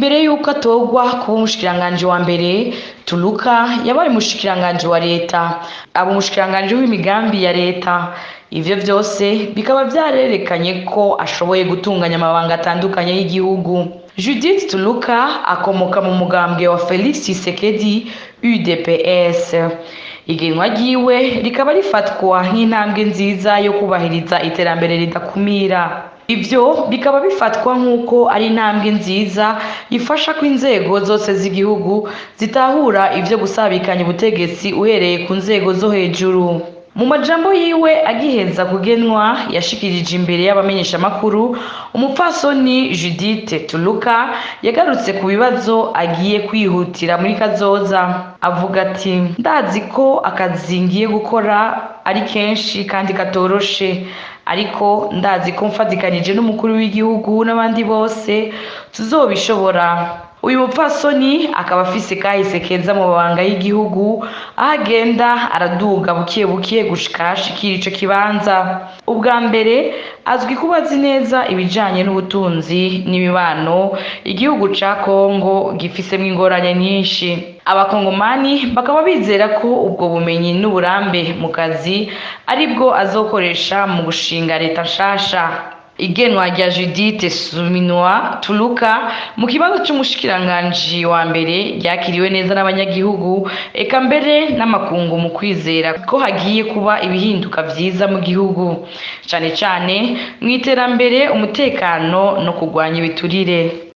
Imbere y'uko atorwa kuba umushikiranganji wa mbere, Tuluka yabaye umushikiranganji wa leta, aba umushikiranganji w'imigambi ya leta. Ivyo vyose bikaba vyarerekanye ko ashoboye gutunganya amabanga atandukanye y'igihugu. Judith Tuluka akomoka mu mugambwe wa Felix Tshisekedi, UDPS. Igenwa ryiwe rikaba rifatwa nk'intambwe nziza yo kubahiriza iterambere ridakumira. Ivyo bikaba bifatwa nk'uko ari intambwe nziza ifasha ko inzego zose z'igihugu zitahura ivyo gusabikanya ubutegetsi uhereye ku nzego zo hejuru. Mu majambo yiwe agiheza kugenwa yashikirije imbere y'abamenyeshamakuru, umupfasoni Judith Tuluka yagarutse ku bibazo agiye kwihutira muri kazoza. Avuga ati: "Ndazi ko akazi ngiye gukora ari kenshi kandi katoroshe, ariko ndazi ko mfatikanije n'umukuru w'igihugu n'abandi bose tuzobishobora." Uyu mupfasoni akaba afise kahise keza mu mabanga y'igihugu, aho agenda araduga buke buke gushika ashikira ico kibanza. Ubwa mbere azwi kuba azi neza ibijanye n'ubutunzi n'imibano igihugu ca Kongo gifisemwo ingorane nyinshi. Abakongomani bakaba bizera ko ubwo bumenyi n'uburambe mu kazi aribwo azokoresha mu gushinga leta nshasha. Igenwa rya Judith Suminwa Tuluka mu kibanza c'umushikiranganji wa mbere ryakiriwe neza n'abanyagihugu, eka mbere n'amakungu, mu kwizera ko hagiye kuba ibihinduka vyiza mu gihugu, cane cane mw'iterambere, umutekano no kurwanya ibiturire.